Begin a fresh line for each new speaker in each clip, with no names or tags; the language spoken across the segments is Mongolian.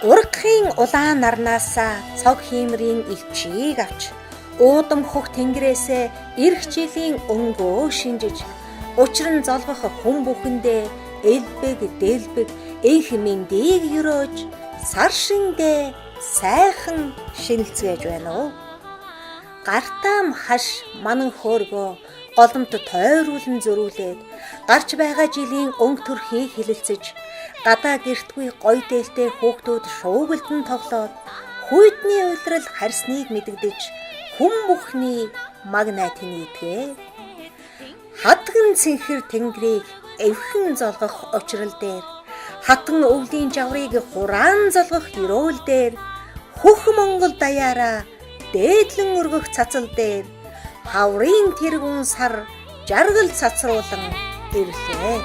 Ургахын улаан нарнаасаа цог хиймрийн элчийг авч уудам хөх тэнгэрээсээ ирэх жилийн өнгөө шинжиж учир нь золгох хүн бүхэндээ элбэг дэлбэг энх мэндийг өрөөж сар шиндээ сайхан шинэлцгээж байна уу? Гартаам хаш манан хөөргөө голомт тойруулан зөрүүлээд гарч байгаа жилийн өнгө төрхийг хилэлцэж гадаа гэртгүй гоё дээлтэй хүүхдүүд шуугилдан тоглоод хүйтний улирал харсныг мэдэгдэж хүн бүхний магнаа тэнийдгээ. Хадган цэнхэр тэнгэрийг эвхэн золгох учрал дээр хатан өвлийн жаврыг хураан золгох ерөөл дээр хөх Монгол даяараа дээдлэн өргөх цацал дээр хаврын тэргүүн сар жаргал цацруулан ирлээ.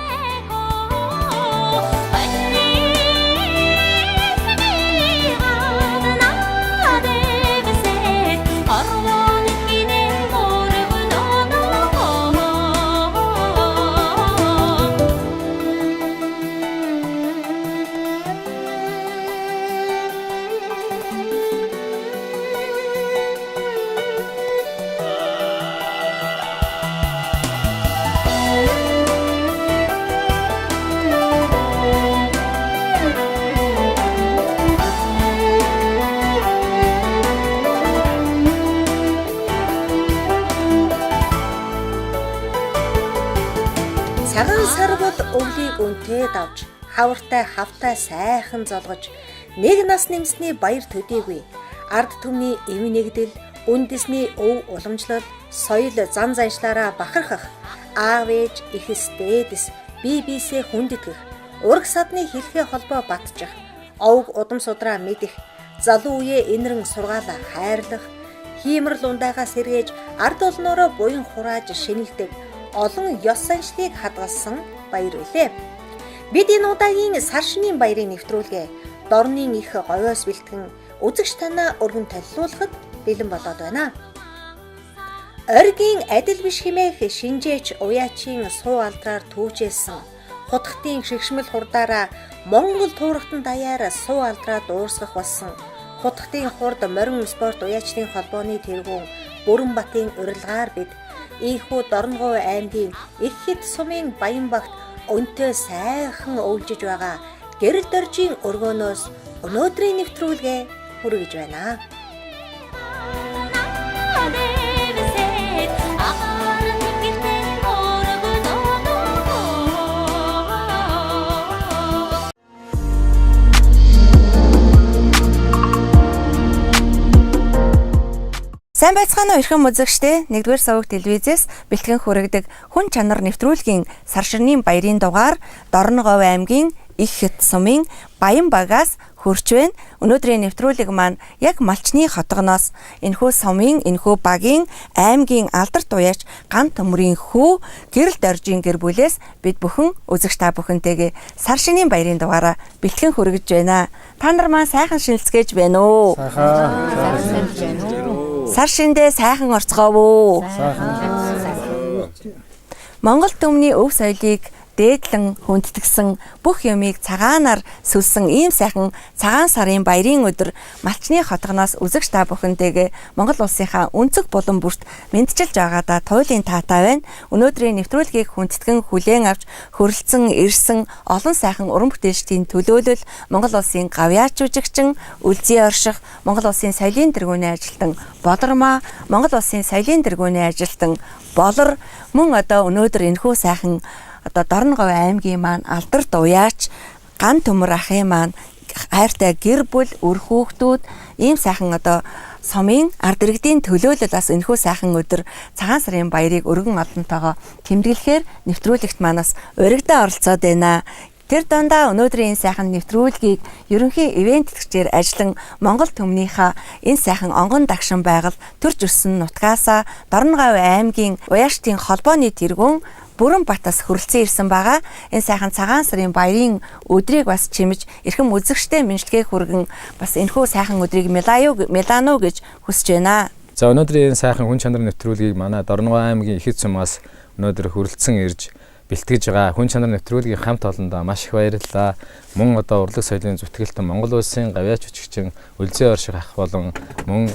Цагаан сар бол өвлийг үнтэй давж, хавартай хавтай сайхан золгож, нэг нас нэмсний баяр төдийгүй ард түмний эв нэгдэл, үндэсний өв уламжлал, соёл зан заншлаараа бахархах, аав ээж, эхэс дээдэс, бие биесээ хүндэтгэх, ураг садны хэлхээ холбоо батчих, овг удам судраа мэдэх, залуу үеэ энэрэн сургаалаа хайрлах, хиймрэл ундаагаа сэргээж ард олноороо буян хурааж шинэлдэг олон ёс заншлыг хадгалсан баяр билээ. Бид энэ удаагийн сар шинийн баярын нэвтрүүлгээ дорнын их говьоос бэлтгэн үзэгч танаа өргөн толилуулахад бэлэн болоод байна. Оргийн адил биш хэмээх шинжээч уяачийн суу алдраар түүжээсэн хутгтын шигшмэл хурдаараа Монгол туурахтан даяар суу алдраа дуурсгах болсон хутгтын хурд морин спорт уяачдын холбооны тэргүүн Бүрэнбатын урилгаар бид ийхүү Дорноговь аймгийн их хэд сумын Баянбагт өнтэй сайхан өвлжиж байгаа гэрэл доржийн өргөөнөөс өнөөдрийн нэвтрүүлгээ хүргэж байна.
Сайн байцгаана уу эрхэм үзэгчдээ. 1-р суваг телевизээс бэлтгэн хүргэдэг хүн чанар нэвтрүүлгийн сар ширнийн баярын дугаар Дорноговь аймгийн их хэд сумын Баянбагаас хөрч байна. Өнөөдрийн нэвтрүүлэг маань яг Малчны хотгоноос энэхүү сумын, энэхүү багийн аймгийн алдарт уяач Ган төмрийн хүү Гэрэл доржийн гэр бүлээс бид бүхэн үзэгч та бүхэнтэйгээ сар шинийн баярын дугаараа бэлтгэн хүргэж байна. Та нар маань сайхан шинэлцгээж байна уу?
Сайхан байна уу?
Сар шиндээ сайхан орцгоов уу? Монгол түмний өв соёлыг дээдлэн хүндэтгсэн бүх юмыг цагаанаар сүлсэн ийм сайхан цагаан сарын баярын өдөр Малчны хотгоноос үзэгч та бүхэнтэйгээ Монгол улсынхаа өнцөг булан бүрт мэндчилж байгаадаа туйлын таатай байна. Өнөөдрийн нэвтрүүлгийг хүндэтгэн хүлээн авч хөрөлдсөн ирсэн олон сайхан уран бүтээлчдийн төлөөлөл Монгол улсын гавьяач жүжигчин Үлзий орших, Монгол улсын соёлын тэргүүний ажилтан Болормаа, Монгол улсын соёлын тэргүүний ажилтан Болор мөн одоо өнөөдөр энэхүү сайхан одоо Дорноговь аймгийн маань алдарт уяач Ган төмөр ахын маань хайртай гэр бүл, үр хүүхдүүд ийм сайхан одоо сумын ард иргэдийн төлөөлөл бас энэхүү сайхан өдөр цагаан сарын баярыг өргөн олонтойгоо тэмдэглэхээр нэвтрүүлэгт манаас уригдаа оролцоод байна. Тэр дундаа өнөөдрийн энэ сайхан нэвтрүүлгийг ерөнхий ивент тэтгэгчээр ажиллан Монгол түмнийхээ энэ сайхан онгон дагшин байгаль төрж өссөн нутгаасаа Дорноговь аймгийн Уяаштын холбооны тэргүүн Бүрэнбатаас хөрөлдсөн ирсэн байгаа. Энэ сайхан цагаан сарын баярын өдрийг бас чимэж эрхэм үзэгчтэй мэндчилгээ хүргэн бас энэхүү сайхан өдрийг Милано гэж хүсэж байна.
За өнөөдрийн энэ сайхан хүн чанар нэвтрүүлгийг манай Дорноговь аймгийн Ихэд сумаас өнөөдөр хөрөлдсөн ирж
бэлтгэж байгаа хүн чанар нэвтрүүлгийн хамт олондоо маш их баярлалаа. Мөн одоо урлаг соёлын зүтгэлтэн Монгол улсын гавьяач хүчигчин Өлзий орших ах болон мөн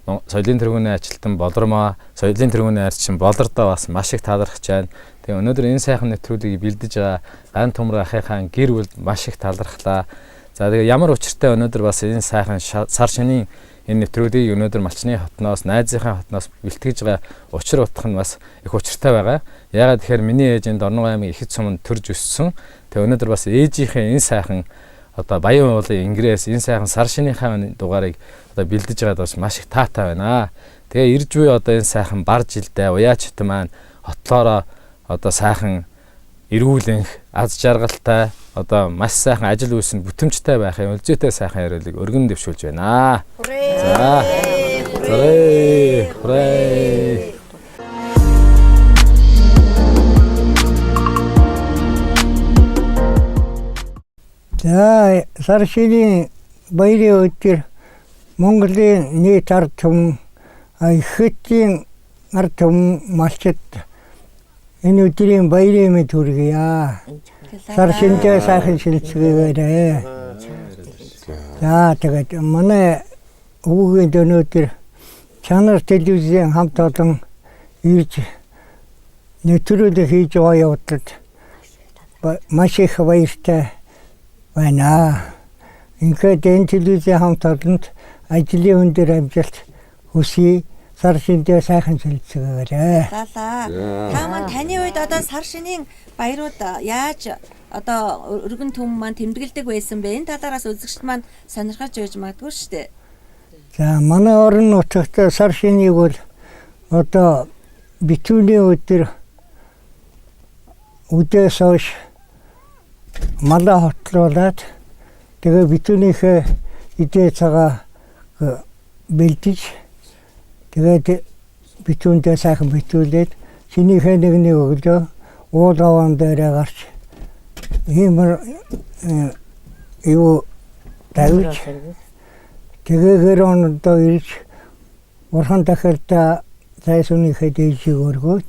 соёлын тэргүүний ажилтан Болормоо, соёлын тэргүүний арчин Болордоо бас маш их талархаж байна. Тэгээ өнөөдөр энэ сайхан нэвтрүүлгийг бэлдэж байгаа Ган Тумраа ахынхаа гэр бүлд маш их талархлаа. За тэгээ ямар учиртай өнөөдөр бас энэ сайхан сар шинийн энэ нэвтрүүлгийг өнөөдөр Малчны хотноос, найзынхаа хотноос бэлтгэж байгаа учир утга нь бас их учиртай байгаа. Яагаад тэгэхээр миний ээж энэ Дорногов аймгийн Ихэд суманд төрж өссөн. Тэгээ өнөөдөр бас ээжийнхээ энэ сайхан одоо Баян уулын ингрээс энэ сайхан сар шинийнхаа дугаарыг одоо бэлдэж байгаад бас маш их таатай байна. Тэгээ ирж буй одоо энэ сайхан бар жилдээ уяач хит маань хотлоороо одоо сайхан эрүүлэнх, аз жаргалтай одоо маш сайхан ажил үйлс нь бүтэмжтэй байхын өлзөөтэй сайхан яриулыг өргөн дэвшүүлж байна. За. Хурээ. Хурээ.
За сар шинийн баярын өдөр Монголын нийт ард түмэн, Ихэдийн ард түмэн малчид энэ өдрийн баярын мэнд хүргье. Сар шиндээ сайхан шилжгээгээрэй. За тэгээд манай өвөгийн өнөөдөр чанар телевизийн хамт олон ирж нэвтрүүлэг хийж байгаа явдалд маш их баяртай байна. Ингээд энэ телевизийн хамт олонд ажлын өндөр амжилт хүсье. Сар шиндээ сайхан шилжгээгээрэй.
Лалаа. Та маань таны үед одоо сар шинийн баярууд яаж одоо өргөн түм маань тэмдэглэдэг байсан бэ? Энэ талаараас үзэгчд маань сонирхож байж магадгүй шүү дээ.
За манай орон нутагт сар шинийг бол одоо битүүний өдөр үдээс хойш малаа хотлуулад тэгээ битүүнийхээ идээ цагаа бэлдэж тэгээд битүүндээ сайхан битүүлээд шинийхээ нэгний өглөө уул аваан дээрээ гарч иймэр юу тавьж тэгээгээр одоо ирж бурхан дахиад зайсуныхээ дээжийг өргөөд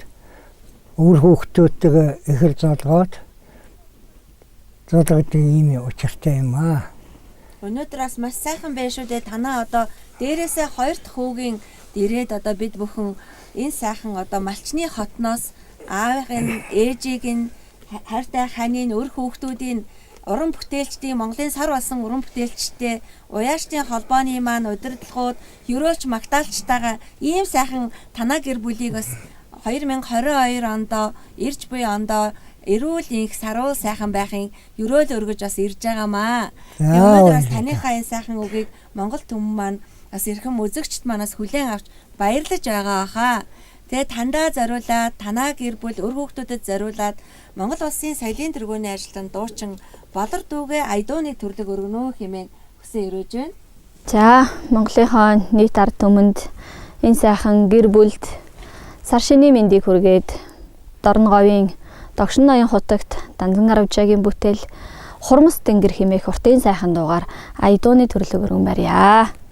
үр хүүхдүүдтэйгээ ихэр золгоод золгодог ийм учиртай юм аа.
Өнөөдөр бас маш сайхан байна шүү дээ. Танаа одоо дээрээсээ хоёр дахь хүүгийн дэрээд одоо бид бүхэн энэ сайхан одоо Малчны хотноос аавын ээжийг нь хайртай ханийн өр хүүхдүүдийн уран бүтээлчдийн Монголын сар болсон уран бүтээлчтэй уяаштын холбооны маань удирдлагууд ерөөлч магтаалчтайгаа ийм сайхан танаа гэр бүлийг бас 2022 онд ирж буй ондоо эрүүл инх саруул сайхан байхын ерөөл өргөж бас ирж байгаамаа. Өнөөдөр бас таныхаа энэ сайхан үгийг Монгол түмэн маань бас эрхэм үзэгчд манаас хүлээн авч баярлаж байгаа хаа. Тэгээ тандаа зориулаад, танаа гэр бүл өр хүүхдүүдэд зориулаад Монгол улсын соёлын тэргүүний ажилтан дуучин Болор дүүгээ аядууны төрлөг өргөнөө хэмээн хүсэн өрөөж байна.
За, Монголынхоо нийт ард түмэнд энэ сайхан гэр бүлд сар шинийн мэндийг хүргээд Дорноговын Догшин ноён хутагт Данзан Аравжаагийн бүтээл Хурмас тэнгэр хэмээх уртын сайхан дуугаар аядууны төрлөг өргөн барья.
Oh.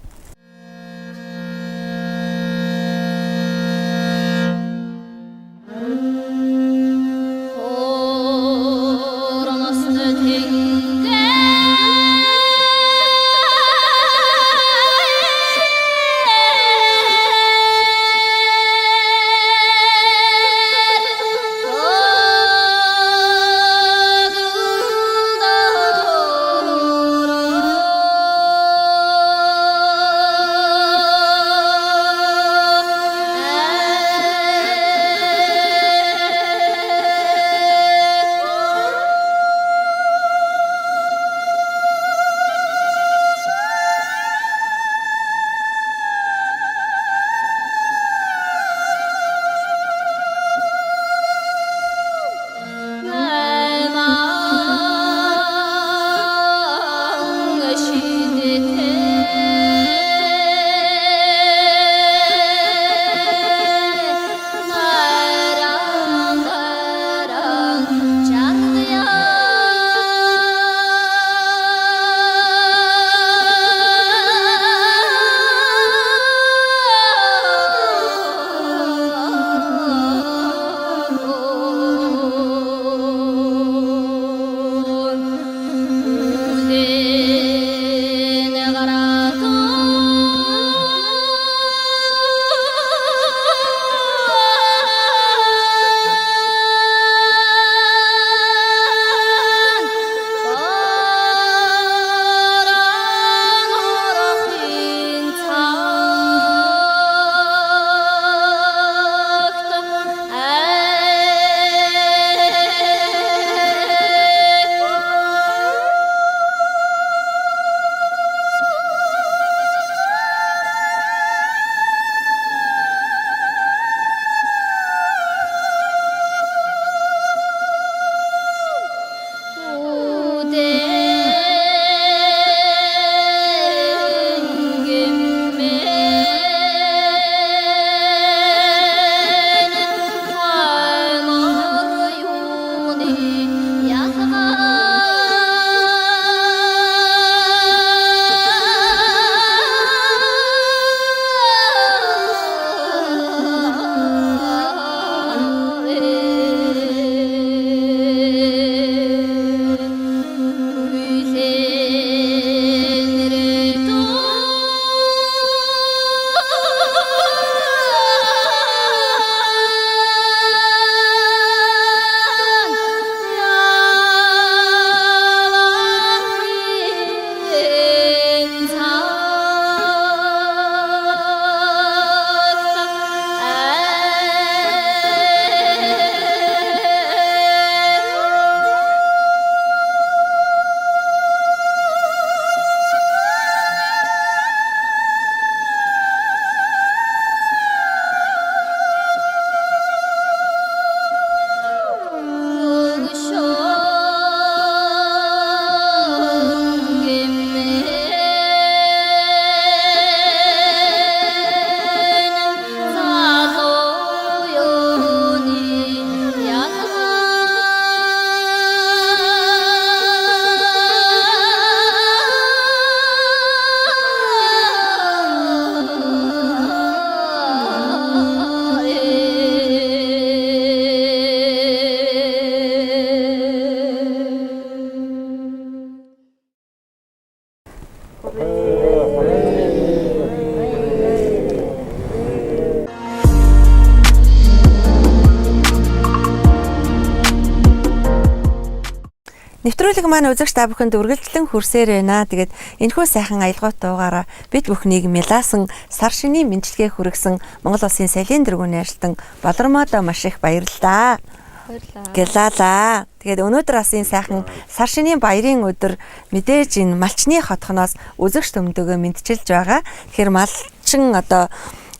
Нэвтрүүлэг маань үзэгч та бүхэнд үргэлжлэн хүрсээр байна. Тэгээд энэхүү сайхан аялгауут дуугаараа бид бүхнийг милаасан сар шинийн мэндчилгээ хүргэсэн Монгол Улсын соёлын тэргүүний ажилтан Болормоодоо маш их баярлалаа.
Баярлалаа.
Гэлалаа. Тэгээд өнөөдөр бас энэ сайхан сар шинийн баярын өдөр мэдээж энэ малчны хотхоноос үзэгч төмдөөгөө мэдчилж байгаа. Тэгэхээр малчин одоо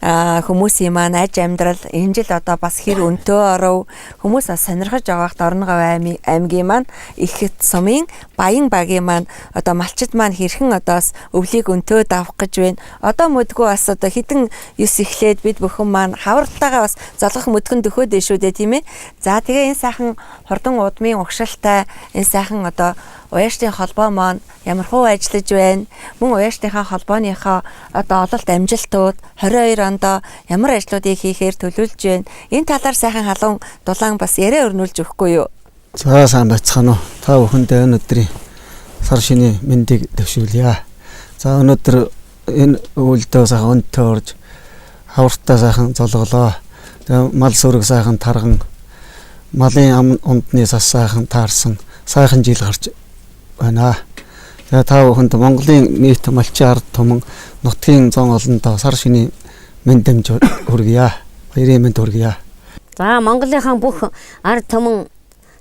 хүмүүсийн маань аж амьдрал энэ жил одоо бас хэр өнтөө оров, хүмүүс бас сонирхож байгаах Дорногов аймгийн маань Ихэд сумын Баян багийн маань одоо малчид маань хэрхэн одоо бас өвлийг өнтөө давах гэж байна. Одоо мөдгөө бас одоо хідэн ёс эхлээд бид бүхэн маань хавралтайгаа бас золгох мөдгөн дөхөөд дээ шүү дээ, тийм ээ. За тэгээ энэ сайхан хурдан удмын угшилтай энэ сайхан одоо уяаштын холбоо маань ямар хуу ажиллаж байна. Мөн уяаштынхаа холбооныхоо одоо ололт амжилтууд 22 онд ямар ажлуудыг хийхээр төлөвлөж байна. Энэ талаар сайхан халуун дулаан бас яриа өрнүүлж өгөхгүй юу?
За сайн байцгаана уу. Та бүхэндээ өнөөдрийн сар шинийн мэндийг дэвшүүлье. За өнөөдөр энэ өвөлдөө сайхан өнтөө орж хавртаа сайхан золголоо. Тэгээ мал сүрэг сайхан тарган, малын ам ундны сас сайхан таарсан сайхан жил гарч байна. Тэгээ та бүхэнд Монголын нийт малчин ард түмэн нутгийн зон олондоо сар шинийн мэнд дамж хүргье. Баярын мэнд хүргье.
За Монголынхаа бүх ард түмэн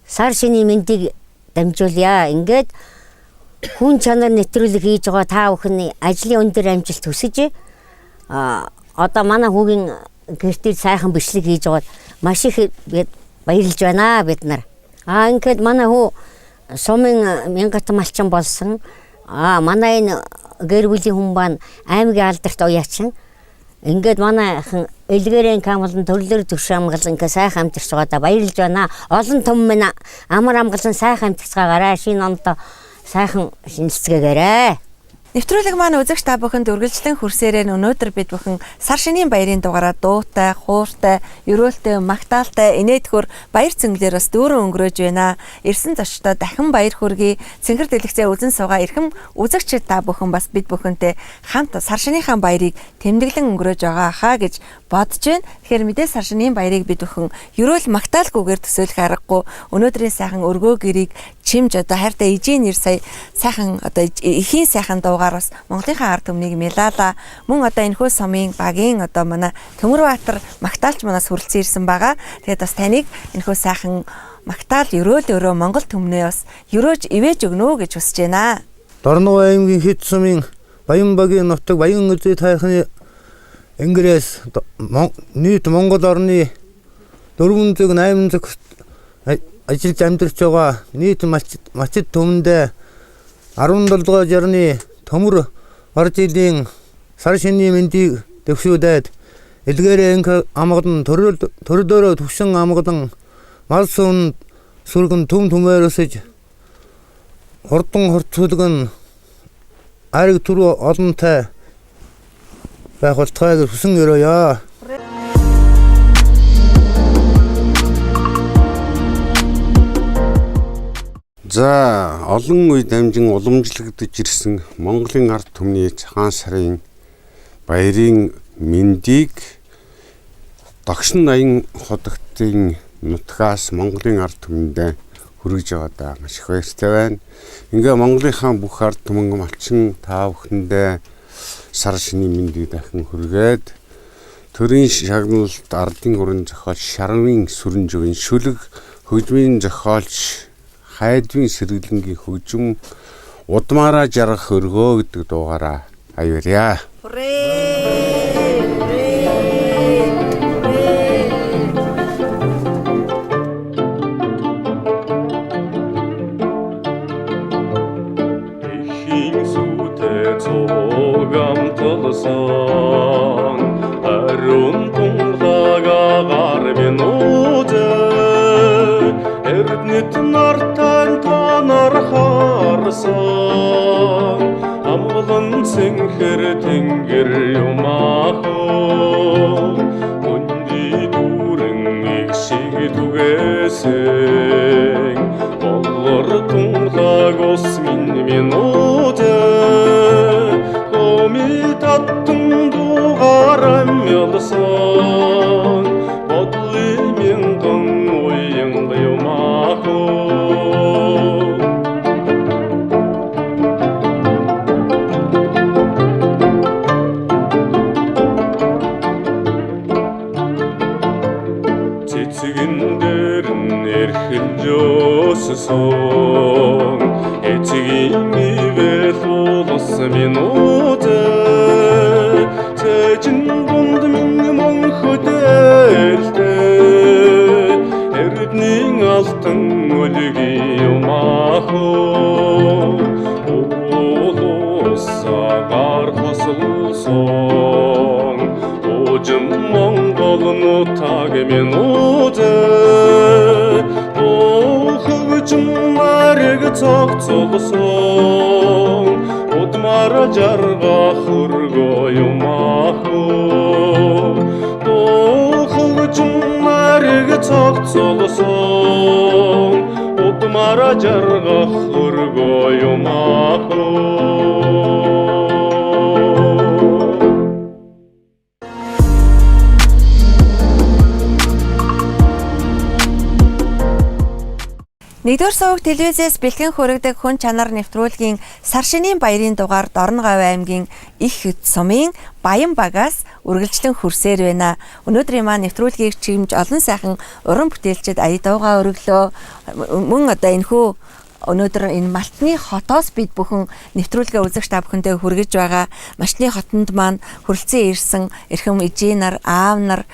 сар шинийн мэндийг дамжуулъя. Ингээд хүн чанар нэвтрүүлэг хийж байгаа та бүхний ажлын өндөр амжилт хүсэж, одоо манай хүүгийн гэртээ сайхан бичлэг хийж байгаад маш их баярлж байна бид нар. Ингээд манай хүү сумын мянгат малчин болсон. Манай энэ гэр бүлийн хүн маань аймгийн алдарт уяачин. Ингээд манайхан элгэрэн камалан төрлөөр төвш амгалан ингээ сайхан амьдарч байгаадаа баярлж байна. Олон түмэн минь амар амгалан сайхан амьдарцгаагаарай. Шинэ онд сайхан шинэлцгээгээрэй.
Нэвтрүүлэг маань үзэгч та бүхэнд үргэлжлэн хүрсээрээ өнөөдөр бид бүхэн сар шинийн баярын дугаараа дуутай, хууртай, ерөөлтэй, магтаалтай, инээдхөр баяр цэнгэлээр бас дүүрэн өнгөрөөж байна. Ирсэн зочдоо дахин баяр хүргэе. Цэнхэр дэлгэцээ үзэн суугаа эрхэм үзэгч та бүхэн бас бид бүхэнтэй хамт сар шинийнхаа баярыг тэмдэглэн өнгөрөөж байгаа хаа гэж бодож байна. Тэгэхээр мэдээ сар шинийн баярыг бид бүхэн ерөөл магтаалгүйгээр төсөөлөх аргагүй. Өнөөдрийн сайхан өргөө гэрийг чимж одоо хайртай ижийн нэр сая сайхан одоо эхийн сайхан дуугаар бас Монголынхаа ард түмнийг милаала. Мөн одоо энэхүү сумын багийн одоо манай Төмөрбаатар магтаалч манаас хүрэлцэн ирсэн байгаа. Тэгээд бас таныг энэхүү сайхан магтаал ерөөл өрөө Монгол түмнээ бас ерөөж ивэж өгнө гэж хүсэж байна.
Дорногов аймгийн Хэд сумын Баян багийн нутаг Баян үзий тайхны Энгэрээс нийт Монгол орны 400 800 ажиллаж амьдарч байгаа нийт малчид түмэндээ 17 дугаар жарны төмөр ор жилийн сар шинийн мэндийг дэвшүүлээд элгээрээ инх амгадан төрлөөрөө төвшин амгадан мал сүүн сүргэн түм түмээр өсөж хурдан хурцлгэн ариг түрүү олонтой байх болтугай гэж хүсэн өрөөе.
За олон үе дамжин уламжлагдаж ирсэн Монголын ард түмний цагаан сарын баярын мэндийг Догшин 80 худагтын нутгаас Монголын ард түмэндээ хүргэж байгаадаа маш их баяртай байна. Ингээ Монголынхаа бүх ард түмэн малчин та бүхэндээ сар шинийн мэндийг дахин хүргээд төрийн шагналт ардын өрн зохиолч Шарвын сүрэнжөвийн шүлэг хөгжмийн зохиолч Хайдвын сэргэлэнгийн хөгжим удмаараа жаргах өргөө гэдэг дуугаараа аюурья.
Эхийн сүтэ цуг амталсан ариун тунгалаг агаар минь үзээ Эрдэнэт нартай та нар харсан амгалан цэнхэр тэнгэр юмахоо Хүнди дүүрэн их шиг түгээсэн болор тунгалаг ус минь минь үзээ Хоми таттан дугаар амилсан бодлын мянган уян юмахоо. минь үзээ цэжин дунд минь мөнхөдөлтэй эрдний алтан өлгийн юмахоо улусагаар хосолсон ужим Монгол нутаг минь үзээ хөгжим нарыг цогцолсон удмаар жаргах өргөө юмахоо хөгжим нарыг цогцолсон удмаар жаргах өргөө юмахоо.
Нэгдүгээр суваг телевизээс бэлхэн хүргэдэг хүн чанар нэвтрүүлгийн сар шинийн баярын дугаар Дорноговь аймгийн их хэд сумын Баян багаас үргэлжлэн хүрсээр байна. Өнөөдрийн маань нэвтрүүлгийг чимж олон сайхан уран бүтээлчид ая дуугаа өргөлөө. Мөн одоо энэхүү өнөөдөр энэ Малтны хотоос бид бүхэн нэвтрүүлгээ үзэгч та бүхэндээ хүргэж байгаа. Малтны хотонд маань хүрэлцэн ирсэн эрхэм эжээ нар, аав нар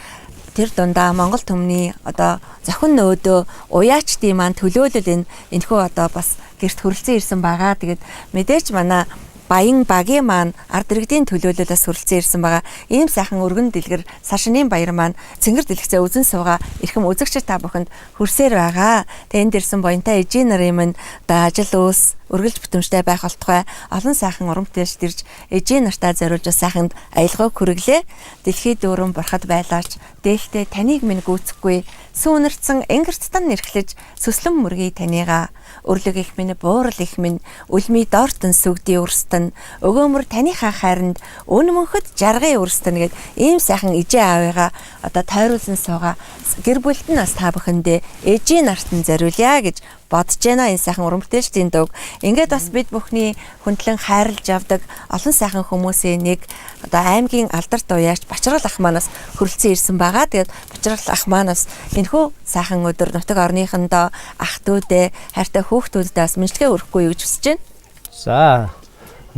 тэр дундаа Монгол түмний одоо зохин нөөдөө уяачдын маань төлөөлөл энэ энэхүү одоо бас гэрт хүрэлцэн ирсэн байгаа. Тэгээд мэдээч манай Баян багийн маань ард иргэдийн төлөөллөөс хүрэлцэн ирсэн байгаа. Ийм сайхан өргөн дэлгэр сар шинийн баяр маань цэнгэр дэлгэцээ үзэн суугаа эрхэм үзэгч та бүхэнд хүрсээр байгаа. Тэгээд энд ирсэн буянтай эжийн нарын минь одоо ажил үйлс үргэлж бүтэмжтэй байх болтугай олон сайхан уран бүтээлч ирж эжийн нартаа зориулж бас сайханд аялгауг хүргэлээ. Дэлхийд дүүрэн бурхад байлаач дээлтэй таныг минь гүйцэхгүй сүүнэрцэн ингэрттан нэрхлэж сүслэн мөргий таныгаа өрлөг их минь буурал их минь үлмий доортон сүгдий өрстөн өгөөмөр таныхаа хайранд өн мөнхөд жаргын өрстөн гэд ийм сайхан ижээ аавыгаа одоо тойруулсан суугаа гэр бүлд нь бас та бүхэндээ ээжийн нарт нь зориулъя гэж бодож байна энэ сайхан уран бүтээлчдийн дууг. Ингээд бас бид бүхний хүндлэн хайрлж явдаг олон сайхан хүмүүсийн нэг одоо аймгийн алдарт уяач Бачрал ах манаас хүрэлцэн ирсэн байгаа. Тэгээд Бачрал ах манаас энэхүү сайхан өдөр нутаг орныхондоо ах дүүдээ хайртай хүүхдүүддээ бас мэдлэгээ өрөхгүй юу гэж хүсэж байна.
За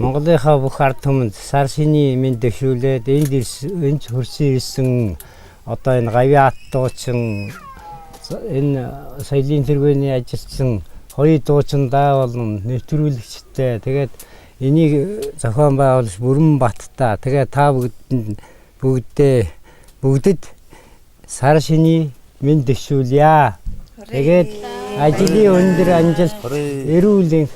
Монголынхаа бүх ард түмэнд сар шинийн мэнд дэвшүүлээд энд энд хөрсөн ирсэн одоо энэ гавьяа ат дуучин энэ соёлын тэргүүний ажилтсан хоёр дуучиндаа болон нэвтрүүлэгчтэй тэгээд энийг зохион байгуулагч Бүрэн Баттаа тэгээд та бүгдэд сар шинийн мэнд дэвшүүлье. Тэгээд ажлын өндөр амжилт эрүүл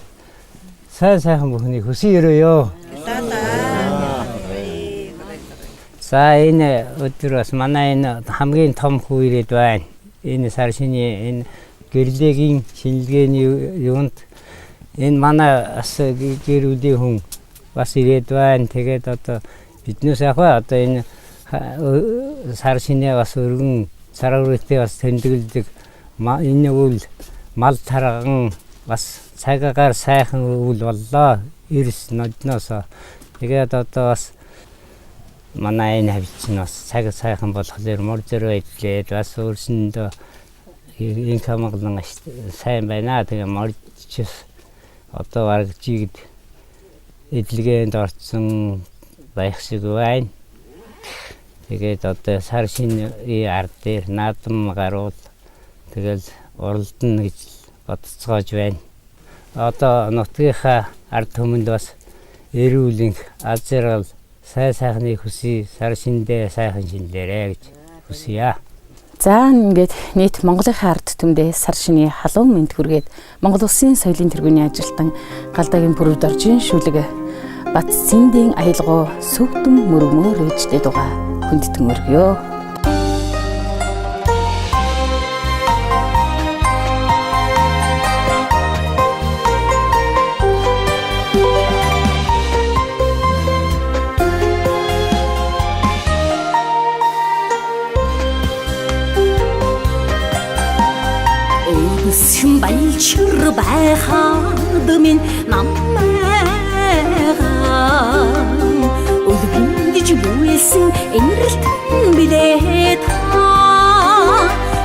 сайн сайхан бүхнийг хүсэн өрөөё. За энэ өдөр бас манай энэ хамгийн том хүү ирээд байна. Энэ сар шинийн энэ гэрлэгийн шинжилгээний юунд энэ манай бас гэр бүлийн хүн бас ирээд байна. Тэгээд одоо биднээс яг ба одоо энэ сар шинээ бас өргөн сар өргөтэй бас тэмдэглэдэг энэ үйл мал тарган бас цагаагаар сайхан үйл боллоо. Эрс нодноос тэгээд одоо бас манай энэ хавьч нь бас цаг сайхан болохоор мор зөрөө идлээд бас өөрсөндөө инх хамгаалан сайн байна. Тэгээ моржч одоо бараг жигд эдлгээнд орсон байх шиг байна. Тэгээд одоо сар шинэ ард дээр наадам гаруул тэгэл уралдана гэж бодцоож байна. Одоо нутгийнхаа ард түмэнд бас эрүүлэнх аз жаргал сайн сайхныг хүсье, сар шиндээ сайхан шинлээрэ гэж хүсье.
За ингээд нийт Монголынхаа ард түмдээ сар шинийн халуун мэнд хүргээд Монгол Улсын соёлын тэргүүний ажилтан Галдаагийн Пүрэв доржийн шүлэг Бат Цэндийн аялгау сүвдэн мөргмөр ээжтэй дугаа хүндэтэн өргөё.
Өссөн балчир байхад минь намайгаа өлгөн гэж бүлсэн энэрэлтэн билээ та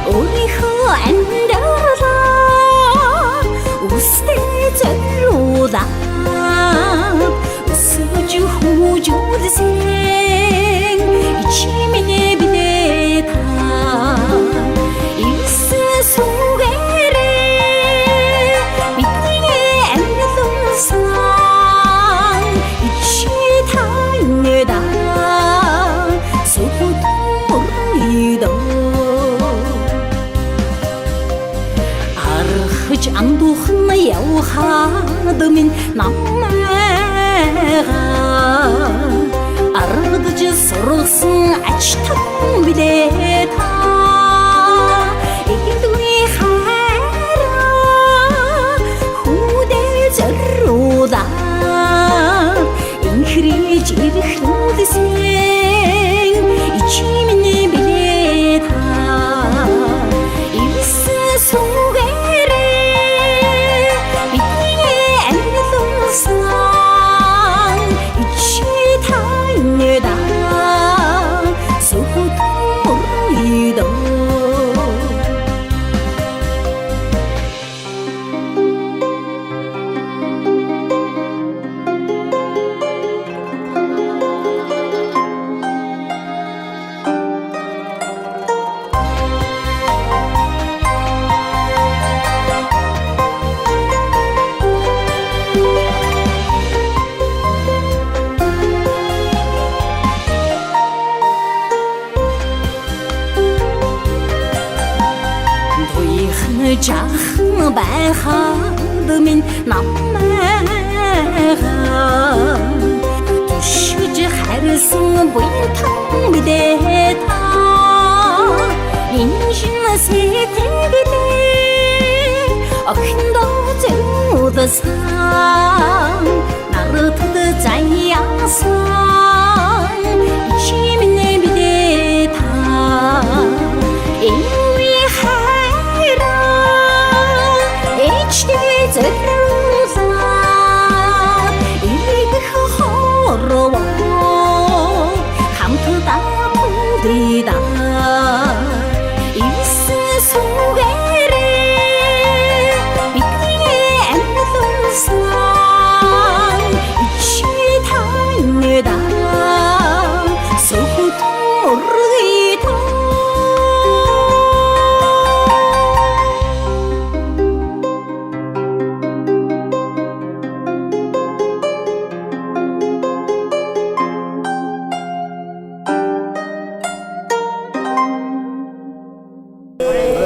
өөрийнхөө амьдралаа үстэй зориулаад өсөж Эрхлүүлсэн ичимний билээ та Ирсэн сүгээрээ бидний амьлуулсан ичи таньда сүхт мөрөдөө Архаж андуухан явхад минь намайга Ардж сургасан ач тун билээ та Эгэлгүй хайраа хүүдээ зориулаад Инхрэж ирэхлүүлсэн ичимний билээ та Ирсэн сүгээрээ бидний амьлуулсан ичи таньда сүхт мөрөдөө. Туйхан жахан байхад минь намайга Түшиж харьсан буянтан билээ та Инжин сэтгэлээ охиндоо зөрүүлсэн Наратад заяасан ичимний билээ та Эвгүй хайраа ээжтэй зориулаад Иргэх хорвоо хамтдаа түлдээ Ирсэн сүгээрээ бидний амьлуулсан ичи таньда сүхт мөрөдөө.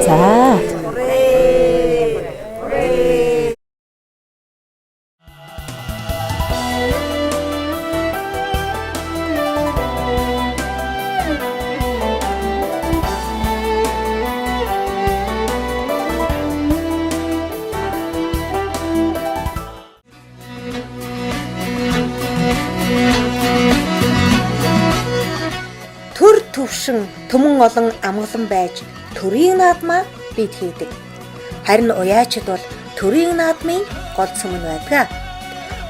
За.
Төр төвшин түмэн олон амгалан байж төрийн наадмаа бид хийдэг. Харин уяачид бол төрийн наадмын гол цөм нь байдаг.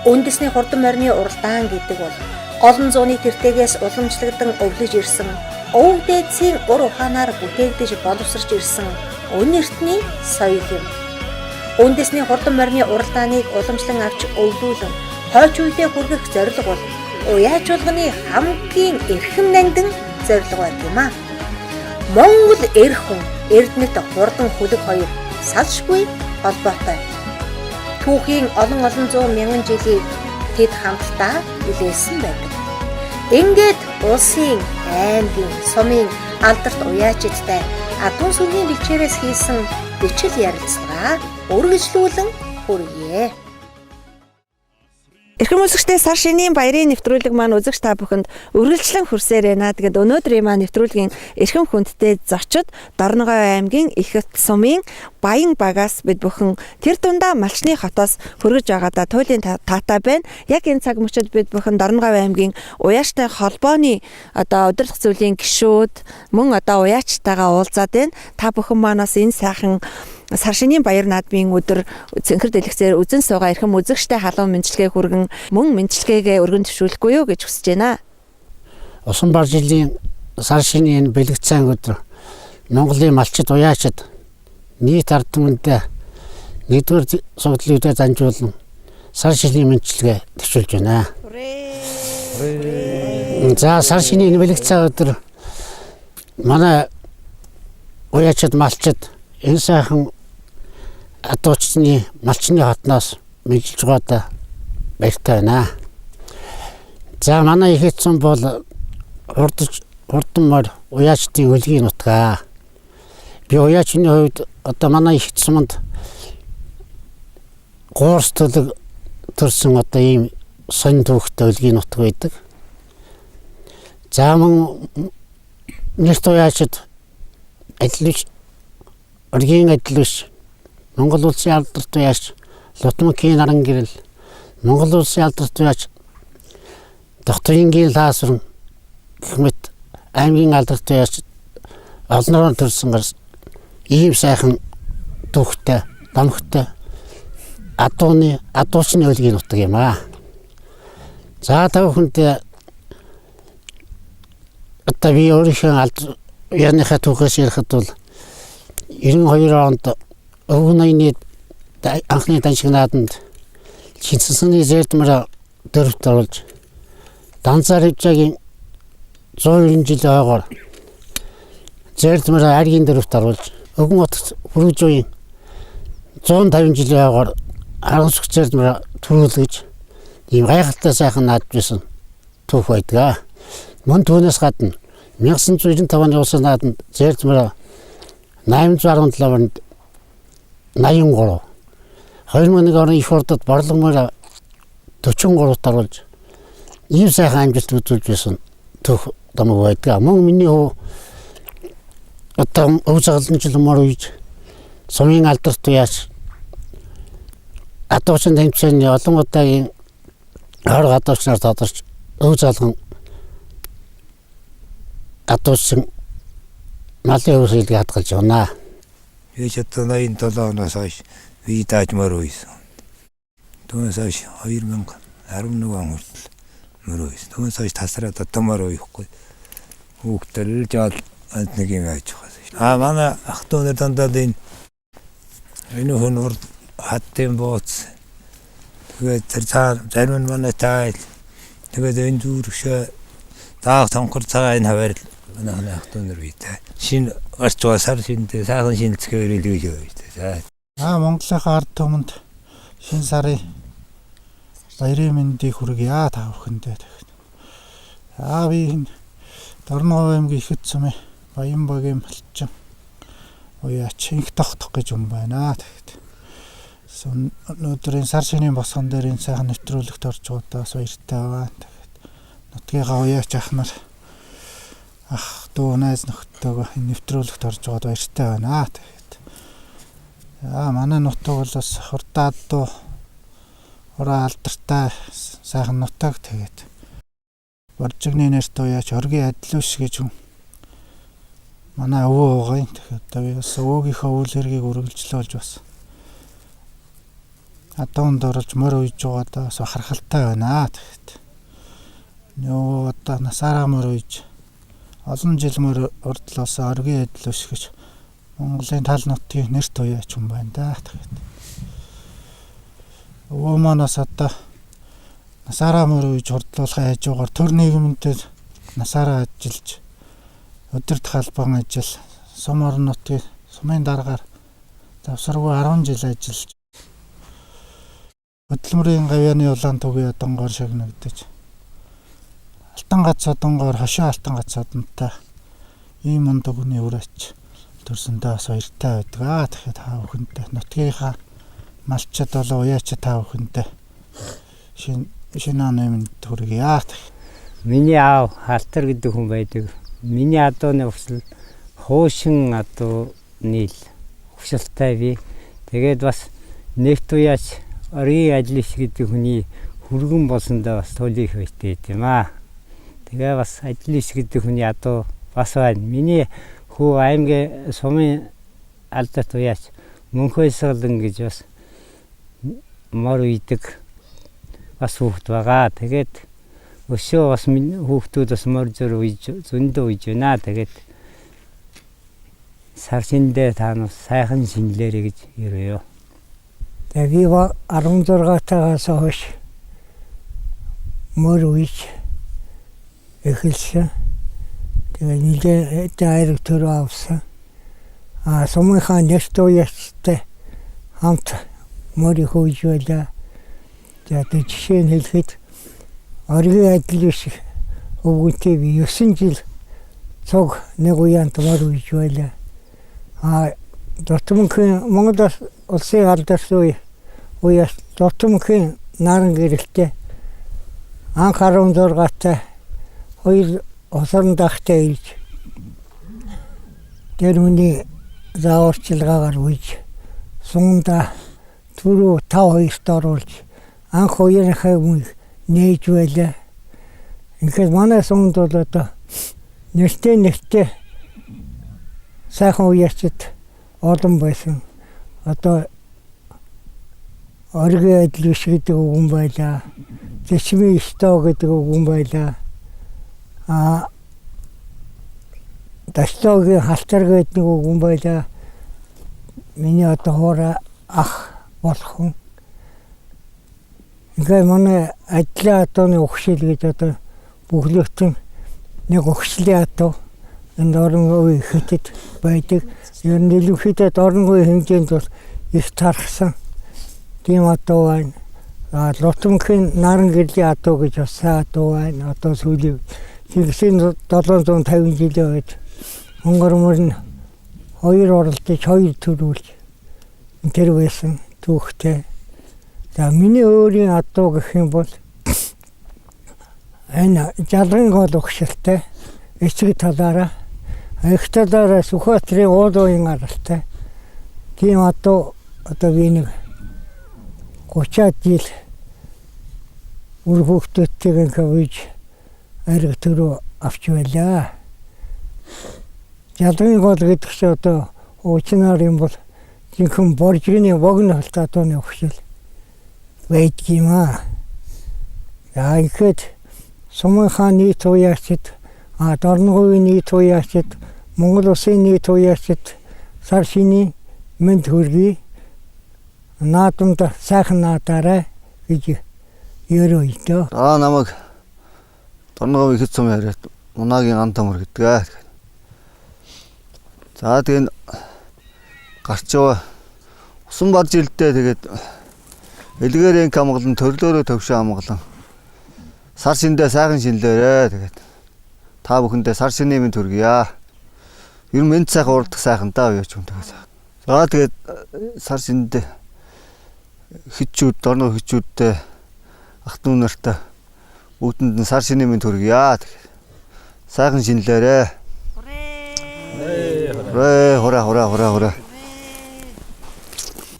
Үндэсний хурдан морины уралдаан гэдэг бол олон зууны тэртегээс уламжлагдсан өвлөж ирсэн өвөг дээдсийн ур ухаанаар бүтээгдэж боловсрч ирсэн өн эртний соёл юм. Үндэсний хурдан морины уралдааныг уламжлан авч өвлүүлэн хойч үедээ хүргэх зорилго бол уяач болгоны хамгийн эрхэм нандин зорилго байдаг юм а. Монгол эр хүн Эрдэнэт хурдан хүлэг хоёр салшгүй холбоотой. Түүхийн олон олон зуун мянган жилийг тэд хамтдаа үлээсэн байдаг. Ингээд улсын, аймгийн, сумын алдарт уяачидтай адуу сүнгийн бэлчээрээс хийсэн бичил ярилцлага үргэлжлүүлэн хүргье.
Эрхэм үзэгчдээ, сар шинийн баярын нэвтрүүлэг маань үзэгч та бүхэнд үргэлжлэн хүрсээр байна. Тэгээд өнөөдрийн маань нэвтрүүлгийн эрхэм хүндтэй зочид Дорногов аймгийн Их сумын Баян багаас бид бүхэн тэр дундаа Малчны хотоос хүргэж байгаадаа туйлын таатай байна. Яг энэ цаг мөчид бид бүхэн Дорногов аймгийн Уяаштай холбооны одоо удирдах зүйлийн гишүүд мөн одоо уяачтайгаа уулзаад байна. Та бүхэн манаас энэ сайхан сар шинийн баяр наадмын өдөр цэнхэр дэлгэцээр үзэн суугаа эрхэм үзэгчтэй халуун мэндчилгээ хүргэн мөн мэндчилгээгээ өргөн төвшүүлэхгүй юу гэж хүсэж байна.
Усан бар жилийн сар шинийн энэ бэлэг цайн өдөр Монголын малчид уяачид нийт ард түмэндээ нэгдүгээр сугдлын үдэ занжуулан сар шинийн мэндчилгээ дэвшүүлж байна. За сар шинийн энэ бэлэг цай өдөр манай уяачид малчид энэ сайхан адуучны малчны хотноос мэдлж байгаадаа баяртай байна. За манай их эцэн бол хурдж хурдан морь уяачдын өлгийн нутгаа. Би уяачны хувьд одоо манай их эцэн гуурс төлөг төрсэн одоо ийм сонь түүхтэй өлгийн нутаг байдаг. За мөн нэрт уяачид адил биш оргийн адил биш Монгол улсын алдарт уяач Лутманкийн наран гэрэл, Монгол улсын алдарт уяач Тогтоёнгийн лаасран гэх мэт аймгийн алдарт уяач олнороо төрсэн гарс ийм сайхан түүхтэй, домогтой адууны адуучны өлгийн нутаг юм аа. За та бүхэнд одоо би өөрийнхөө алд яныхаа түүхээс ярихад бол 92 онд Өвгөн ноёны анхны даншиг нааданд Шинцсэний зэрдмэр дөрөвт оруулж Данзар хвжаагийн 190 жилийн ойгоор зэрдмэр аргийн дөрөвт оруулж Өвгөн отогт Бүрүүжүүийн 150 жилийн ойгоор Харамсах зэрдмэр төрүүлгэж ийм гайхалтай сайхан наадж байсан түүх байдаг. Мөн түүнээс гадна 1995 оны улсын нааданд зэрдмэр 817 онд 83 2001 оны их хурлд борлогомоор 43-т оруулж ийм сайхан амжилт үзүүлж байсан түүх домог байдаг. Мөн миний хүү одоо өв загалан жил мор үеж сумын алдарт уяач адуучин тэмцээний олон удаагийн 20 гадуучнаар тодорч өв залган адуучин малын өвс хэлгийг хадгалж байна.
Би ч одоо 87 оноос хойш бие дааж морь уйсан. Түүнээс хойш 2011 он хүртэл морь уйсан. Түүнээс хойш тасраад одоо морь уяхгүй. Хүүхдэл л жаал ганц нэг юм яаж байгаа. А манай ах トゥ нар дандаа энэ хүн урд хаттын бууц. Тэгээд тэр цаа зарим нь манай тайл. Тэгээд энэ зүрхшээ даах тонхор цагаан энэ хаваар манай ах トゥ нар биетэй. Шинэ гарч байгаа сар шиндээ сайхан шинэлцгээ ирэлгүй гэж байна. За.
Аа Монголынхаа ард түмэнд шинэ сарын баярын мэндийг хүргье та бүхэндээ. Аа би энэ Дорногов аймгийн Ихэд сумын Баянбагийн малчин уяач инх тогтох гэж юм байна. Тэгэхэд өнөөдрийн сар шинийн босгон дээр энэ сайхан нэвтрүүлэгт орж байгаадаа бас баяртай байна. Тэгэхэд нутгийнхаа уяач ах нар ах дүү найз нөхдөдөө энэ нэвтрүүлэгт орж байгаад баяртай байна. Тэгэхэд аа манай нутаг бол бас хурдаа дуу ураа алдартай сайхан нутаг. Тэгээд Боржигны нэрт уяач оргийн адилуш гэж хүн манай өвөө байгаа юм. Тэгэхээр одоо би бас өвөөгийнхөө үйл хэргийг үргэлжлүүлж бас адуунд оруулж морь уйж байгаадаа бас бахархалтай байна. Тэгэхэд нөө одоо насаараа морь уйж олон жил морь урдлуулсан оргийн адилуш гэж Монголын тал нутгийн нэрт уяач хүн байна да. Тэгэхэд өвөө манаас одоо насаараа морь уйж хурдлуулахын хажуугаар төр нийгэмдээ насаараа ажиллаж өдөрт халбан ажил сум орон нутгийн сумын даргаар завсаргүй 10 жил ажиллаж хөдөлмөрийн гавьяаны улаан түгийн одонгоор шагнагдаж алтан гац одонгоор хошоо алтан гац одонтой ийм мундаг хүний үрээч төрсөндөө бас баяртай байдаг. Тэгэхээр та бүхэндээ нутгийнхаа малчид болон уяачид та бүхэндээ шинэ оны мэнд хүргье.
Миний аав Халтар гэдэг хүн байдаг. Миний адууны хувьсэл хуушин адуу нийл хувьсалтай би. Тэгээд бас нэгт уяач оргийн ажил иш гэдэг хүний хүргэн болсондоо бас туйлын их баяртай юм аа. Тэгээ бас ажил иш гэдэг хүний адуу бас байна. Миний хүү аймгийн сумын алдарт уяач Мөнхөйсгалан гэж бас мор уйдаг бас хүүхэд байгаа. Тэгээд өшөө бас хүүхдүүд бас морь зөр уйж зөндөө уйж байна. Тэгээд сар шиндээ та нар сайхан шинэлээрэй гэж өрөөё.
Тэгээ би 16 тагаас хойш морь уйж эхэлсэн. Тэгээ нэлээд айраг төрөө авсан. А сумынхаа нэрт уяастай хамт морь хөөж байлаа. За тэг жишээ нь хэлэхэд оргийн адил биш өвгөнтэй би 9 жил цуг нэг уяанд морь үйж байлаа. А Дутмөнхийн Монгол улсын алдарсан уяас Дутмөнхийн наран гэрэлтэй анх 16-тай хоёр осорон дахтай ирж тэр хүний зааварчилгаагаар үйж сунда түрүү 5-2-т оруулж анх уяныхаа өмнө нээж байлаа. Ингээд манай сумд бол одоо нэртэй сайхан уяачд олон байсан. Одоо оргийн адил биш гэдэг үгэн байлаа. Зэчмийн стоо гэдэг үгэн байлаа. А Дашлоогийн халтар гэдэг нэг үгэн байлаа. Миний одоо хуурай ах болох хүн. Ингээд манай ажлын адууны өгшил гэж одоо бүхлөтөн нэг өгшлийн адуу энэ Дорногов ихэтэд байдаг. Ер нь ерөнхийдөө Дорноговын хэмжээнд бол их тархсан. Тийм адуу байна. А Лутмөнхийн наран гэрлийн адуу гэж бас сайн адуу байна. Одоо сүүлийн Тэнгисийн 750 жилийн үед Монгол мөрн хоёр оролдож хоёр төрүүлж тэр байсан түүхтэй. За миний өөрийн адуу гэх юм бол энэ жалгын гол өгшөлтэй эцэг талаараа эх талаараа Сүхбаатарын уул уян аралтай тийм адуу одоо би нэг 30-аад жил үр хүүхдүүдтэйгээ ингээ уйж ариг төрөө авч байлаа. Жалгын гол гэдэг чинь одоо уучнаар юм бол жинхэнэ боржигны богино холт адууны өгшөл байдгийм аа. За ингээд Сумынхаа нийт уяачид, Дорноговын нийт уяачид, Монгол улсын нийт уяачид сар шинийн мэнд хүргэе. Наадамд сайхан наадаарай гэж ерөөе дөө.
Аа намайг Дорноговын ихэд сум яриад Мунагийн ан томор гэдэг. За тэгээ гарч яваа усан бар жилдээ тэгээд элгээр инк амгалан төрлөөрөө төвшөө амгалан сар шиндээ сайхан шинлээрээ тэгээд та бүхэндээ сар шинийн мэнд хүргье. Ер нь мэнд сайхан урдах сайхан даа юу ч юм тэгээд. За тэгээд сар шиндээ хичүүд Дорногов хичүүдтэй ах дүү нартай бүгдэнд нь сар шинийн мэнд хүргье. Сайхан шинлээрээ. Хурээ хураа хураа хураа хураа.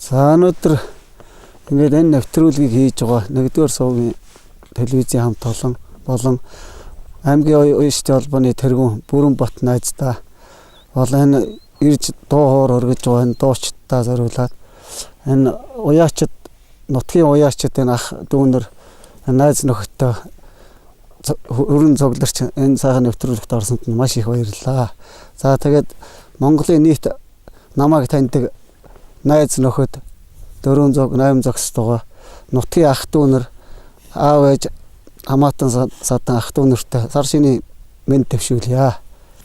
За өнөөдөр ингээд энэ нэвтрүүлгийг хийж байгаа нэгдүгээр сувгийн телевизийн хамт олон болон аймгийн уяштай холбооны тэргүүн Бүрэн Бат найздаа болон энэ ирж дуу хоор өргөж байгаа энэ дуучдаа зориулаад энэ уяачд нутгийн уяачд энэ ах дүүнер найз нөхөдтэй өрн цугларч энэ сайхан нэвтрүүлэгт орсонд нь маш их баярлалаа. За тэгээд Монголын нийт намайг таньдаг найз нөхөд 4 зог 8 зогсдогоо нутгийн ах дүүнер аав ээж хамаатан садан ах дүү нартай сар шинийн мэнд дэвшүүлье.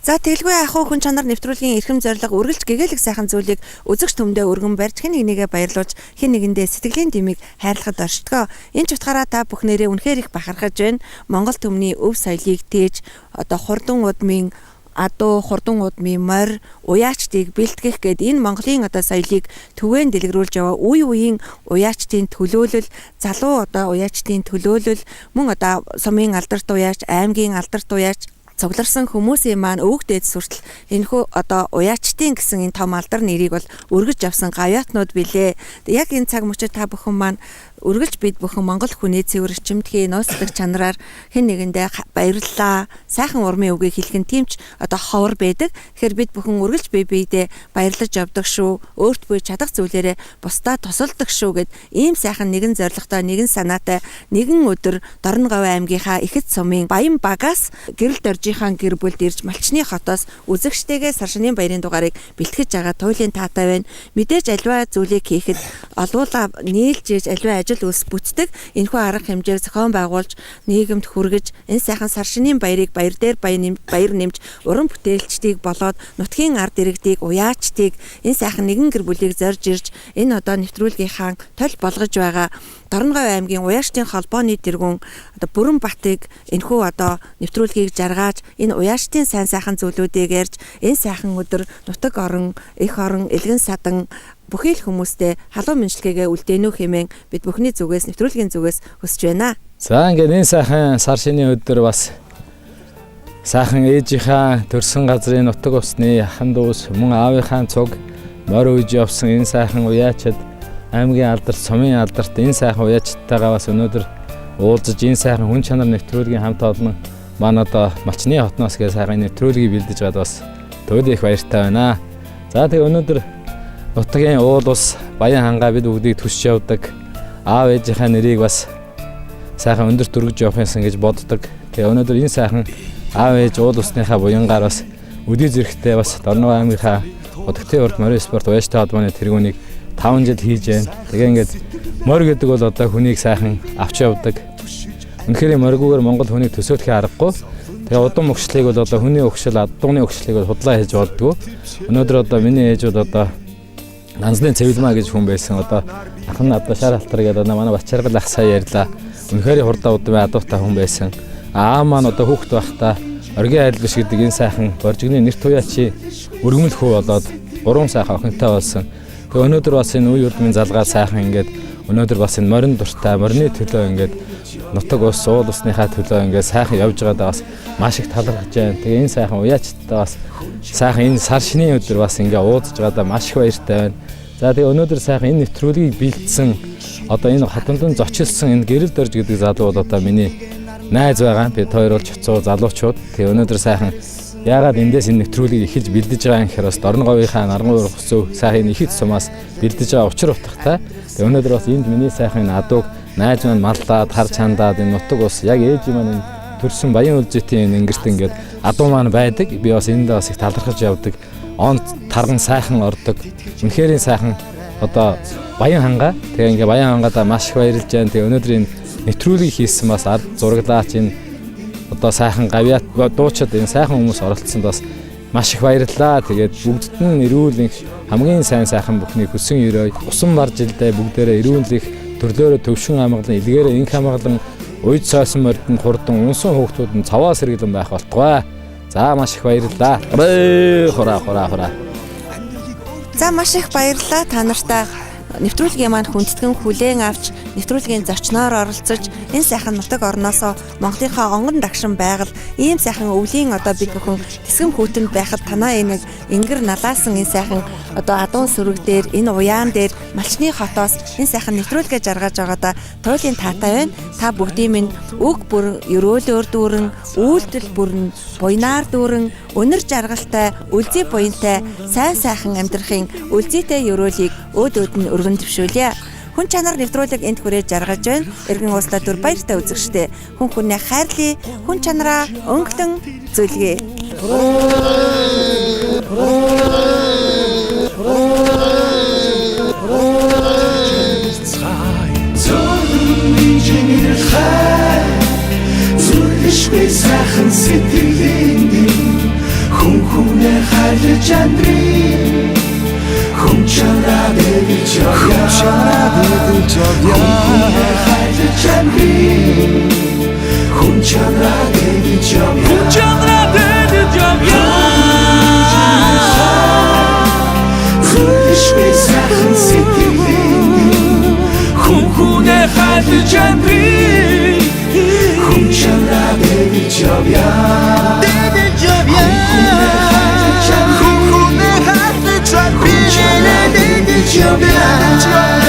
За тэгэлгүй ах хүн чанар нэвтрүүлгийн эрхэм зорилго үргэлж гэгээлэг сайхан зүйлийг үзэгч төмдөө өргөн барьж хэн нэгнийгээ баярлуулж хэн нэгэндээ сэтгэлийн дэмийг хайрлахад оршдгоо. Энэ ч утгаараа та бүхнээрээ үнэхээр их бахархаж байна. Монгол төмний өв соёлыг тээж одоо хурдан удмын адуу, хурдан удмын морь, уяачдыг бэлтгэх гээд энэ Монголын одоо соёлыг түгээн дэлгэрүүлж яваа үе үеийн уяачдын төлөөлөл, залуу одоо уяачдын төлөөлөл, мөн одоо сумын алдарт уяач, аймгийн алдарт уяач цугларсан хүмүүсийн маань өвөг дээд сүртэл энэхүү одоо уяачдын гэсэн энэ том алдар нэрийг бол өргөж авсан гавьяатнууд билээ. Яг энэ цаг мөчид та бүхэн маань үргэлж бид бүхэн Монгол хүний цэвэр чимтгий нууцлаг чанараар хэн нэгэндээ баярлалаа, сайхан урмын үгийг хэлэх нь тийм ч одоо ховор байдаг. Тэгэхээр бид бүхэн үргэлж бие биедээ баярлаж явдаг шүү. Өөрт буй чадах зүйлээрээ бусдаа тусалдаг шүү гэд ийм сайхан нэгэн зорилготой, нэгэн санаатай нэгэн өдөр Дорноговь аймгийнхаа ихэд сумын Баян багаас гэрэл доржийнхаа гэр бүлд ирж Малчны хотоос үзэгчтэйгээ сар шинийн баярын дугаарыг бэлтгэж байгаа туйлын таатай байна. Мэдээж альва зүйлийг хийхэд олуула нийлж ээж альва ажил ажил үйлс бүтдэг. Энэхүү арга хэмжээг зохион байгуулж нийгэмд хүргэж энэ сайхан сар шинийн баярыг баяр дээр баяр нэмж уран бүтээлчдийг болоод нутгийн ард иргэдийг уяачдыг энэ сайхан нэгэн гэр бүлийг зорж ирж энэ одоо нэвтрүүлгийнхаа толь болгож байгаа Дорноговь аймгийн Уяаштын холбооны тэргүүн одоо Бүрэн Батыг энэхүү одоо нэвтрүүлгийг жаргааж энэ уяаштын сайн сайхан зүйлүүдийг ярьж энэ сайхан өдөр нутаг орон, эх орон, элгэн садан бүхий л хүмүүстээ халуун мэндчилгээгээ үлдээнүү хэмээн бид бүхний зүгээс нэвтрүүлгийн зүгээс хүсэж байна.
За ингээд энэ сайхан сар шинийн өдөр бас сайхан ээжийнхаа төрсөн газрын нутаг усны ахан дүүс мөн аавынхаа цуг морь үеж явсан энэ сайхан уяачид аймгийн алдарт, сумын алдарт энэ сайхан уяачтайгаа бас өнөөдөр уулзаж энэ сайхан хүн чанар нэвтрүүлгийн хамт олон маань одоо Малчны хотноос гээ сайхан нэвтрүүлгийг бэлдэж байгаад бас төвд их баяртай байна. За тэгээ өнөөдөр нутгийн уул ус Баян хангаа бид бүгдийг төсч явдаг. Аав ээжийнхаа нэрийг бас сайхан өндөр дөргөж явах юмсан гэж боддог. Тэгээ өнөөдөр энэ сайхан аав ээж уул усныхаа буянгаар бас өдий зэрэгтэй бас Дорногов аймгийнхаа Удагтын урд морин спорт уяачтай холбооны тэргүүнийг 5 жил хийж байна. Тэгээ ингээд морь гэдэг бол одоо хүнийг сайхан авч явдаг. Үнэхээр морьгүйгээр Монгол хүнийг төсөөлөхийн аргагүй. Тэгээ удам өгшлийг бол одоо хүний өгшил, адууны өгшлийг бол худлаа хийж болдгоо. Өнөөдөр одоо миний ээж бол одоо Нанзлын Цэвэлмаа гэж хүн байсан. Одоо ах нь одоо шар алтар гэдэг одоо манай Бачаргал ах сая ярьлаа. Үнэхээр хурдаа удам адуутай хүн байсан. Аа маань одоо хүүхэд байхдаа оргийн айл биш гэдэг энэ сайхан боржигны нэр туяачи өргөмөл хүү болоод 3 сайхан охинтой болсон. Тэгээ өнөөдөр бас энэ үе удмын залгаа сайхан ингээд өнөөдөр бас энэ морин дуртай, морины төлөө ингээд нутаг ус, уул усныхаа төлөө ингээд сайхан явж байгаадаа бас маш их талархаж байна. Тэгээ энэ сайхан уяачтаа бас сайхан энэ сар шинийн өдөр бас ингээд уулзж байгаадаа маш их баяртай байна. За тэгээ өнөөдөр сайхан энэ нэвтрүүлгийг бэлдсэн одоо энэ хотондон зочилсан энэ гэрэл дорж гэдэг залуу бол одоо миний найз байгаа. Бид хоёр бол чоцоо залуучууд. Тэгээ өнөөдөр сайхан яагаад эндээс энэ нэвтрүүлгийг эхэлж бэлдэж байгаа юм гэхээр бас Дорноговийнхаа нарган уур хөсөв сайхан энэ ихэд сумаас бэлдэж байгаа учир утгатай. Тэгээ өнөөдөр бас энд миний сайхан энэ адууг найз маань маллаад харж хандаад энэ нутаг ус яг ээж маань энэ төрсөн Баян үлзэтийн энэ ингэрт ингээд адуу маань байдаг. Би бас эндээ бас их талархаж явдаг. Он тарган сайхан ордог. Үнэхээр сайхан одоо Баян хангаа. Тэгээ ингээ Баян хангаадаа маш их баярлж байна. Тэгээ өнөөдөр энэ нэвтрүүлгийг хийсэн бас ард зураглаач энэ одоо сайхан гавьяат дуучид энэ сайхан хүмүүс оролцсонд бас маш их баярлалаа. Тэгээд бүгдд нь эрүүл энх хамгийн сайн сайхан бүхний хүсэн өрөө усан бар жилдээ бүгдээрээ эрүүл их төрлөөрөө төвшин амгалан илгээрээ инх амгалан уйд сойсон мордон хурдан унсан хүүхдүүд нь цаваа сэргэлэн байх болтугай. За маш их баярлалаа. Хураа хураа хураа.
За маш их баярлалаа та нартай нэвтрүүлгийн маань хүндэтгэн хүлээн авч нэвтрүүлгийн зочноор оролцож энэ сайхан нутаг орноосоо Монголынхаа онгон дагшин байгаль ийм сайхан өвлийн одоо бид бүхэн тэсгэм хүүтэнд байхад танаа энэ ингэр налаасан энэ сайхан одоо адуун сүрэг дээр энэ уяан дээр Малчны хотоос энэ сайхан нэвтрүүлгээ жаргаж байгаадаа туйлын таатай байна. Та бүгдийн минь үг бүр ерөөлөөр дүүрэн, үйлдэл бүрэн, буйнаар дүүрэн, өнөр жаргалтай, үлзий буянтай, сайн сайхан амьдрахын үлзийтэй ерөөлийг өөд өөд нь өргөн дэвшүүлье. Хүн чанар нэвтрүүлэг энд хүрээ жаргаж байна. Эргэн ууслаа дүр баяртай үзэгчтэй. Хүн хүнээ хайрлая, хүн чанараа өнгөлөн зүлгэе.
Зүрхшгүй сайхан сэтгэлийн хүн хүнээ хайрлаж амьдрий. Хүн чанараа дэвж явъя. Хүн хүнээ хайрлаж амьдрий. Хүн чанараа дэвж явъя. Хүн чанараа дэвж явъя. Зүрхшгүй сайхан сэтгэлийн хүн хүнээ хайрлаж амьдрий. Хүн чанараа дэвж явъя. Дэвж явъя. Хүн хүнээ хайрлаж амьдрий. Хүн чанараа дэвж явъя.